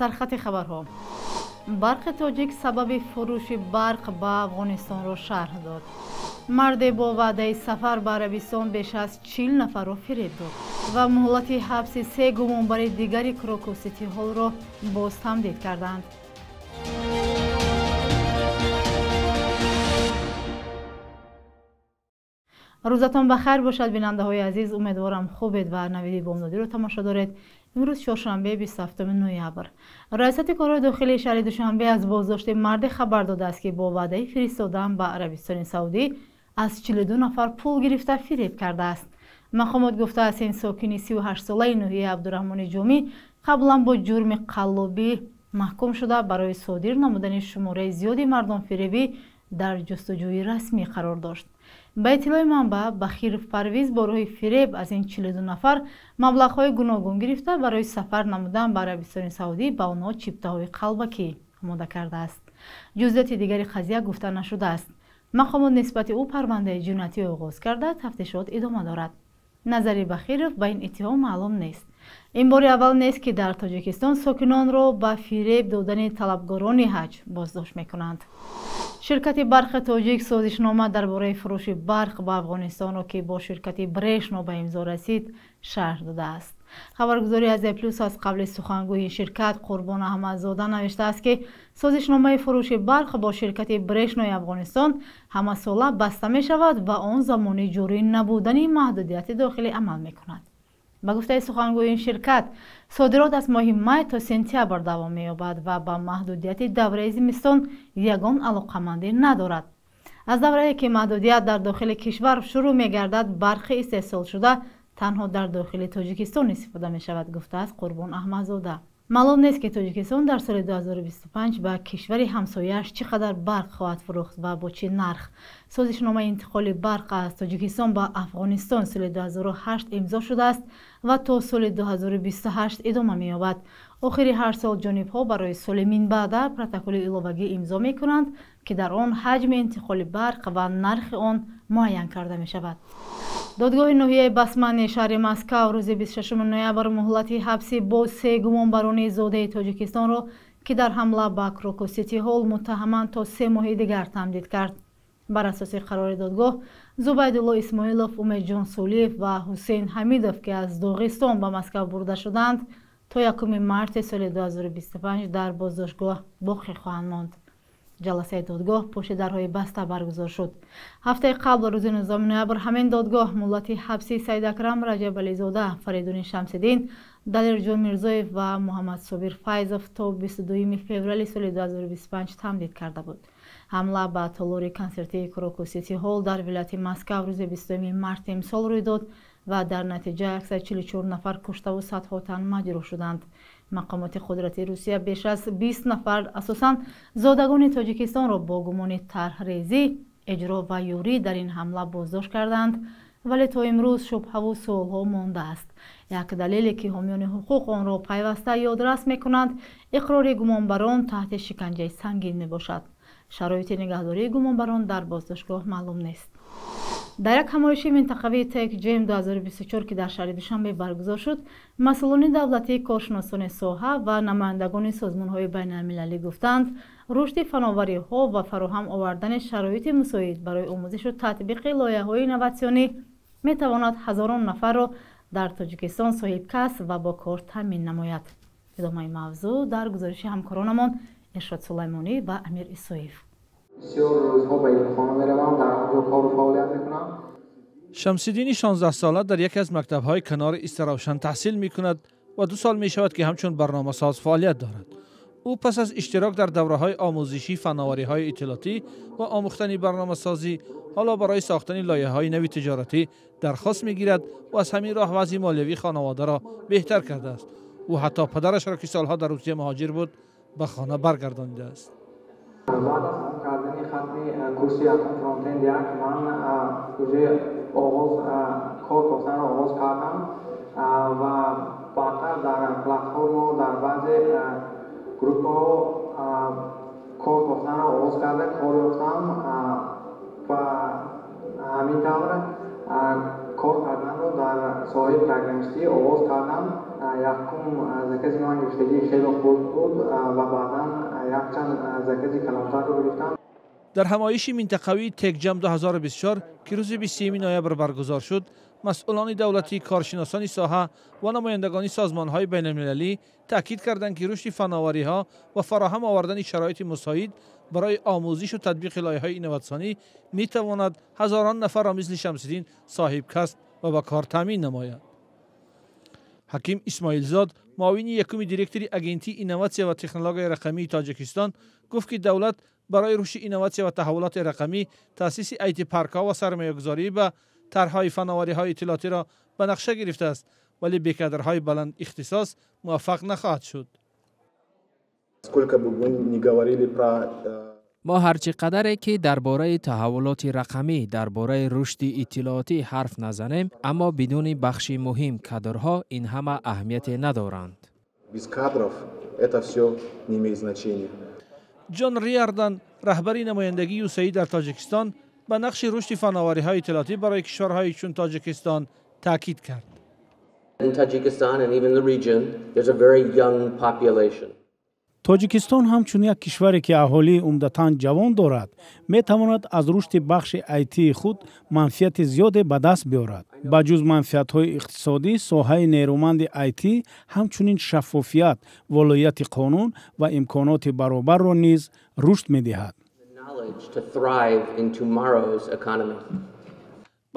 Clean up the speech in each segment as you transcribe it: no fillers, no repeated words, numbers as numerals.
Сархати хабарҳо. Барқи тоҷик сабаби фурӯши барқ ба Афғонистонро шарҳ дод. Марде бо ваъдаи сафар ба Арабистон беш аз 40 нафарро фиреб дод ва муҳлати ҳабси се гумонбари дигари Крокус Сити Ҳолро боз тамдид карданд. Рӯзатон ба хайр бошад, бинандаҳои азиз. Умедворам хубед ва навиди бомдодиро тамошо доред. Имрӯз чоршанбе, 27 ноябр. Раёсати корҳои дохилии шаҳри Душанбе аз боздошти марде хабар додааст, ки бо ваъдаи фиристодан ба Арабистони Саудӣ аз 42 нафар пул гирифта фиреб кардааст. Мақомот гуфтааст, ин сокини 38-солаи ноҳияи Абдураҳмони Ҷомӣ қаблан бо ҷурми қаллобӣ маҳкум шуда, барои содир намудани шумораи зиёди мардумфиребӣ дар ҷустуҷӯи расмӣ қарор дошт. Ба иттилои манбаъ, Бахиров Парвиз бо роҳи фиреб аз ин 42 нафар маблағҳои гуногун гирифта, барои сафар намудан ба Арабистони Саудӣ ба онҳо чиптаҳои қалбакӣ омода кардааст. Ҷузъиёти дигари қазия гуфта нашудааст. Мақомот нисбати ӯ парвандаи ҷиноятӣ оғоз карда, тафтишот идома дорад. Назари Бахиров ба ин иттиҳом маълум нест. Ин бори аввал нест, ки дар Тоҷикистон сокинонро ба фиреб додани талабгорони ҳаҷ боздошт мекунанд. Ширкати Барқи Тоҷик созишнома дар бораи фурӯши барқ ба Афғонистонро, ки бо ширкати Брешно ба имзо расид, шарҳ додааст. Хабаргузории Азия Плюс аз қавли сухангӯи ин ширкат Қурбон Аҳмадзода навиштааст, ки созишномаи фурӯши барқ бо ширкати Брешнои Афғонистон ҳамасола баста мешавад ва он замони ҷорӣ набудани маҳдудияти дохилӣ амал мекунад. Ба гуфтаи сухангӯи ин ширкат, содирот аз моҳи май то сентябр давом меёбад ва ба маҳдудияти давраи зимистон ягон алоқамандӣ надорад. Аз даврае ки маҳдудият дар дохили кишвар шурӯъ мегардад, барқи истеҳсолшуда танҳо дар дохили Тоҷикистон истифода мешавад, гуфтааст Қурбон Аҳмадзода. Маълум нест, ки Тоҷикистон дар соли 2025 ба кишвари ҳамсояаш чӣ қадар барқ хоҳад фурӯхт ва бо чӣ нарх. Созишномаи интиқоли барқ аз Тоҷикистон ба Афғонистон соли 2008 имзо шудааст ва то соли 2028 идома меёбад. Охири ҳар сол ҷонибҳо барои соли минбаъда протоколи иловагӣ имзо мекунанд, ки дар он ҳаҷми интиқоли барқ ва нархи он муайян карда мешавад. Додгоҳи ноҳияи Басмани шаҳри Москав рӯзи 26 ноябр муҳлати ҳабси бо се гумонбарони зодаи Тоҷикистонро, ки дар ҳамла ба Крокус Сити Ҳол муттаҳаманд, то 3 моҳи дигар тамдид кард. Бар асоси қарори додгоҳ, Зубайдулло Исмоилов, Умедҷон Сулиев ва Ҳусейн Ҳамидов, ки аз Доғистон ба Москав бурда шуданд, то 1 марти соли 2025 дар боздоштгоҳ боқӣ хоҳанд монд. Ҷаласаи додгоҳ пушти дарҳои баста баргузор шуд. Ҳафтаи қабл, рӯзи 19 ноябр, ҳамин додгоҳ муҳлати ҳабси Саидакрам Раҷабализода, Фаридуни Шамсиддин, Далерҷон Мирзоев ва Муҳаммадсобир Файзов то 22 феврали соли 2025 тамдид карда буд. Ҳамла ба толори консертии Крокус Сити Ҳол дар вилояти Москав рӯзи 22 марти имсол рӯй дод ва дар натиҷа 144 нафар куштаву садҳо тан маҷрӯҳ шуданд. Мақомоти қудрати Русия беш аз 20 нафар, асосан зодагони Тоҷикистонро бо гумони тарҳрезӣ, иҷро ва ёрӣ дар ин ҳамла боздошт карданд, вале то имрӯз шубҳаву суолҳо мондааст. Як далеле, ки ҳомиёни ҳуқуқ онро пайваста ёдрас мекунанд, иқрори гумонбарон таҳти шиканҷаи сангин мебошад. Шароити нигаҳдории гумонбарон дар боздоштгоҳ маълум нест. Дар як ҳамоиши минтақавии Tech Jam 2024, ки дар шаҳри Душанбе баргузор шуд, масъулони давлатӣ, коршиносони соҳа ва намояндагони созмонҳои байналмилалӣ гуфтанд, рушди фановариҳо ва фароҳам овардани шароити мусоид барои омӯзишу татбиқи лоиҳаҳои инноватсионӣ метавонад ҳазорон нафарро дар Тоҷикистон соҳибкасб ва бо кор таъмин намояд. Идомаи мавзӯъ дар гузориши ҳамкоронамон Иршод Сулаймонӣ ва Амир Исоев. Бисёр рӯзҳо ба илмхона меравам, дар он ҷо кору фаъолият мекунам. Шамсиддини 16сола дар яке аз мактабҳои канори Истаравшан таҳсил мекунад ва 2 сол мешавад, ки ҳамчун барномасоз фаъолият дорад. Ӯ пас аз иштирок дар давраҳои омӯзишии фановариҳои иттилоотӣ ва омӯхтани барномасозӣ ҳоло барои сохтани лоиҳаҳои нави тиҷоратӣ дархост мегирад ва аз ҳамин роҳ вазъи молиявии хонаводаро беҳтар кардааст. Ӯ ҳатто падарашро, ки солҳо дар Русия муҳоҷир буд, ба хона баргардонидааст. Баъд аз тамом кардани хатми курси якум фронтенд як, ман уже оғоз кор кофтанро оғоз кардам ва баъдтар дар платформао дар баъзе гурӯҳҳо кор кофтанро оғоз карда, кор ёфтам ва ҳамин тавр Кор карданро дар соҳаи программистӣ оғоз кардам. Якум закази ман гирифтагӣ хеле хурд буд ва баъдан якчанд закази калонтарро гирифтам. Дар ҳамоиши минтақавии ТекЖам 2024, ки рӯзи 23 ноябр баргузор шуд, масъулони давлатӣ, коршиносони соҳа ва намояндагони созмонҳои байналмилалӣ таъкид карданд, ки рушди фановариҳо ва фароҳам овардани шароити мусоид барои омӯзишу татбиқи лоиҳаҳои инноватсионӣ метавонад ҳазорон нафарро мисли Шамсиддин соҳибкасб ва ба кор таъмин намояд. Ҳаким Исмоилзод, муовини якуми директори Агентии инноватсия ва технологияи рақамии Тоҷикистон, гуфт, ки давлат барои рушди инноватсия ва таҳаввулоти рақамӣ таъсиси IT паркҳо ва сармоягузорӣ ба тарҳҳои фановариҳои иттилоотиро ба нақша гирифтааст, вале бе кадрҳои баланд ихтисос муваффақ нахоҳад шуд. Сколько бы мы ни говорили про Мо ҳарчи қадаре ки дар бораи таҳаввулоти рақамӣ, дар бораи рушди иттилоотӣ ҳарф назанем, аммо бидуни бахши муҳим, кадрҳо, ин ҳама аҳамияте надоранд. Без кадров это все не имеет значения. Ҷон Риардан, раҳбари намояндагии ЮСАИД дар Тоҷикистон, ба нақши рушди фановариҳои иттилоотӣ барои кишварҳои чун Тоҷикистон таъкид кард. In Tajikistan and even the region, there's a very young population. Тоҷикистон ҳамчун як кишваре, ки аҳолии умдатан ҷавон дорад, метавонад аз рушди бахши IT худ манфиати зиёде ба даст биёрад. Ба ҷуз манфиатҳои иқтисодӣ, соҳаи нерӯманди IT ҳамчунин шаффофият, волоияти қонун ва имконоти баробарро низ рушд медиҳад. Knowledge to thrive in tomorrow's economy.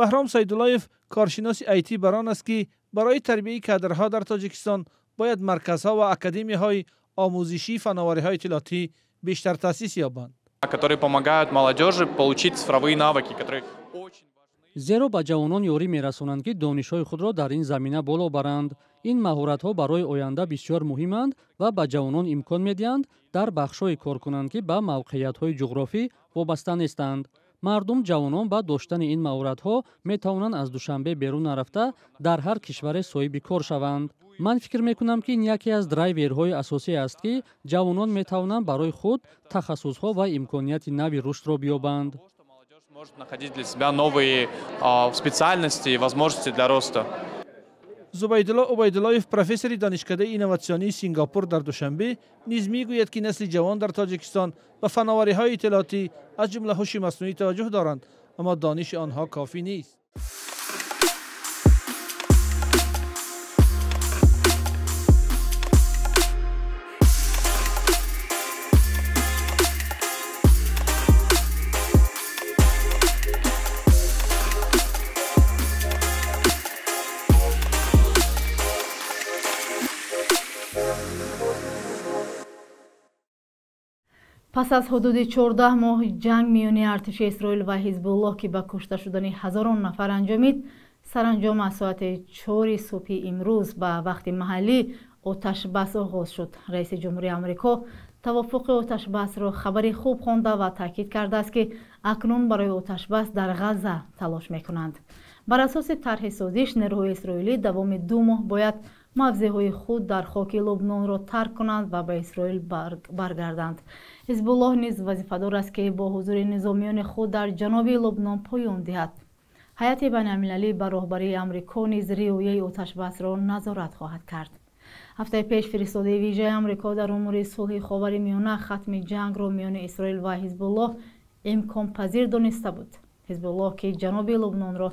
Баҳром Сайдуллоев, коршиноси IT, бар он аст, ки барои тарбияи кадрҳо дар Тоҷикистон бояд марказҳо ва академияҳои омӯзишии фановариҳои иттилоотӣ бештар таъсис ёбанд. Которые помогают молодежи получить цифровые навыки, которые очень Зеро ба ҷавонон ёрӣ мерасонанд, ки донишҳои худро дар ин замина боло баранд. Ин маҳоратҳо барои оянда бисёр муҳиманд ва ба ҷавонон имкон медиҳанд дар бахшҳое кор кунанд, ки ба мавқеиятҳои ҷуғрофӣ вобаста нестанд. Мардум, ҷавонон ба доштани ин маҳоратҳо метавонанд аз Душанбе берун нарафта дар ҳар кишваре соҳиби кор шаванд. Ман фикр мекунам, ки ин яке аз драйверҳои асосӣ аст, ки ҷавонон метавонанд барои худ тахассусҳо ва имконияти нави рушдро биёбанд. Может находить для себя новые специальности и возможности для роста. Зубайдулло Убайдуллоев, профессори Донишкадаи инноватсионии Сингапур дар Душанбе, низ мегӯяд, ки насли ҷавон дар Тоҷикистон ба фановариҳои иттилоотӣ, аз ҷумла ҳуши маснуӣ, таваҷҷӯҳ доранд, аммо дониши онҳо кофӣ нест. Пас аз ҳудуди 14 моҳ ҷанг миёни артиши Исроил ва Ҳизбуллоҳ, ки ба кушта шудани ҳазорон нафар анҷомид, саранҷом аз соати 4 субҳи имрӯз ба вақти маҳаллӣ оташбас оғоз шуд. Раиси ҷумҳури Амрико тавофуқи оташбасро хабари хуб хонда ва таъкид кардааст, ки акнун барои оташбас дар Ғазза талош мекунанд. Бар асоси тарҳи созиш, нерӯҳои исроилӣ давоми 2 моҳ бояд мавзеъҳои худ дар хоки Лубнонро тарк кунанд ва ба Исроил баргарданд. Ҳизбуллоҳ низ вазифадор аст, ки бо ҳузури низомиёни худ дар ҷануби Лубнон поён диҳад. Ҳайати байналмилалӣ ба роҳбарии Амрико низ риояи оташбасро назорат хоҳад кард. Ҳафтаи пеш фиристодаи вижаи Амрико дар умури сулҳи Ховари Миёна хатми ҷангро миёни Исроил ва Ҳизбуллоҳ имконпазир дониста буд. Ҳизбуллоҳ, ки ҷануби Лубнонро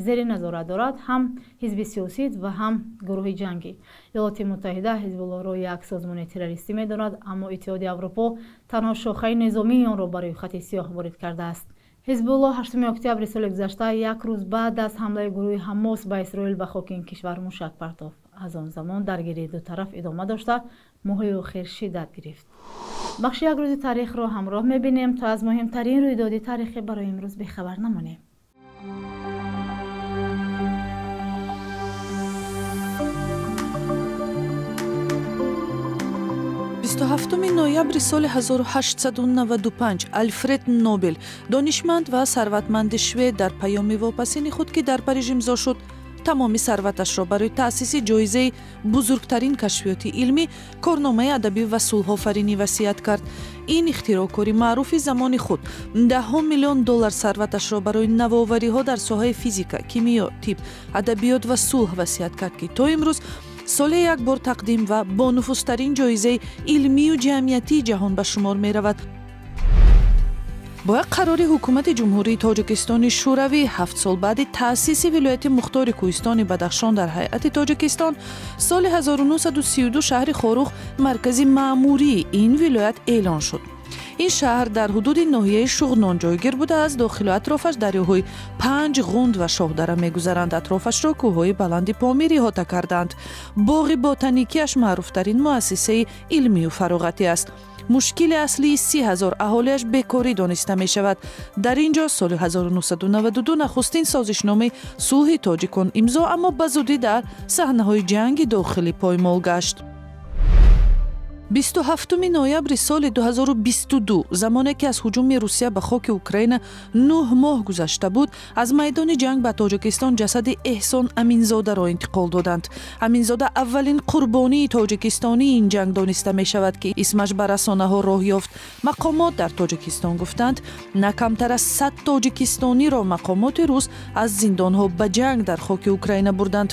зери назорат дорад, ҳам ҳизби сиёсӣ ва ҳам гурӯҳи ҷангӣ. Иёлоти Муттаҳида Ҳизбуллоҳро як созмони террористӣ медонад, аммо Иттиҳоди Аврупо танҳо шохаи низомии онро барои хати сиёҳ ворид кардааст. Ҳизбуллоҳ 8 октябри соли гузашта, як рӯз баъд аз ҳамлаи гурӯҳи Ҳамос ба Исроил, ба хоки ин кишвар мушак партофт. Аз он замон даргирии ду тараф идома дошта, моҳи охир шиддат гирифт. Бахши як рӯзи таърихро ҳамроҳ мебинем, то аз муҳимтарин рӯйдоди таърихӣ барои имрӯз бехабар намонем. 27 ноябри соли 1895 Алфред Нобел, донишманд ва сарватманди швед, дар паёми вопасини худ, ки дар Париж имзо шуд, Тамоми сарваташро барои таъсиси ҷоизаи бузургтарин кашфиёти илмӣ, корномаи адабӣ ва сулҳофаринӣ васият кард. Ин ихтироъкори маъруфи замони худ даҳҳо миллион доллар сарваташро барои навовариҳо дар соҳаи физика, кимиё, тиб, адабиёт ва сулҳ васият кард, ки то имрӯз соле як бор тақдим ва бонуфузтарин ҷоизаи илмию ҷамъиятии ҷаҳон ба шумор меравад. Бо як қарори ҳукумати Ҷумҳурии Тоҷикистони Шӯравӣ 7 сол баъди таъсиси вилояти мухтори Кӯҳистони Бадахшон дар ҳайати Тоҷикистон соли 1932 шаҳри Хоруғ маркази маъмурии ин вилоят эълон шуд. Ин шаҳр дар ҳудуди ноҳияи Шуғнон ҷойгир буда, аз дохилу атрофаш дарёҳои Панҷ, Ғунд ва Шоҳдара мегузаранд. Атрофашро кӯҳҳои баланди Помир иҳота карданд. Боғи ботаникиаш маъруфтарин муассисаи илмию фароғатӣ аст. Мушкили аслии 30 000 аҳолиаш бекорӣ дониста мешавад. Дар ин ҷо соли 1992 нахустин созишномаи сулҳи тоҷикон имзо, аммо ба зудӣ дар саҳнаҳои ҷанги дохилӣ поймол гашт. 27 ноябри соли 2022, замоне ки аз ҳуҷуми Русия ба хоки Украина 9 моҳ гузашта буд, аз майдони ҷанг ба Тоҷикистон ҷасади Эҳсон Аминзодаро интиқол доданд. Аминзода аввалин қурбонии тоҷикистонии ин ҷанг дониста мешавад, ки исмаш ба расонаҳо роҳ ёфт. Мақомот дар Тоҷикистон гуфтанд, на камтар аз 100 тоҷикистониро мақомоти рус аз зиндонҳо ба ҷанг дар хоки Украина бурданд.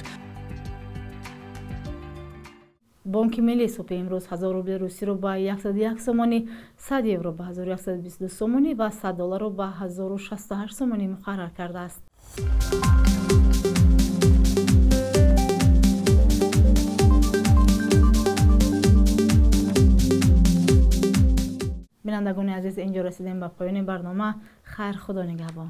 Бонки Миллӣ субҳи имрӯз 1000 рубли русиро ба 101 сомонӣ, 100 евро ба 1122 сомонӣ ва 100 долларро ба 1068 сомонӣ муқаррар кардааст. Бинандагони азиз, инҷо расидем ба поёни барнома. Хайр, Худо нигаҳбон.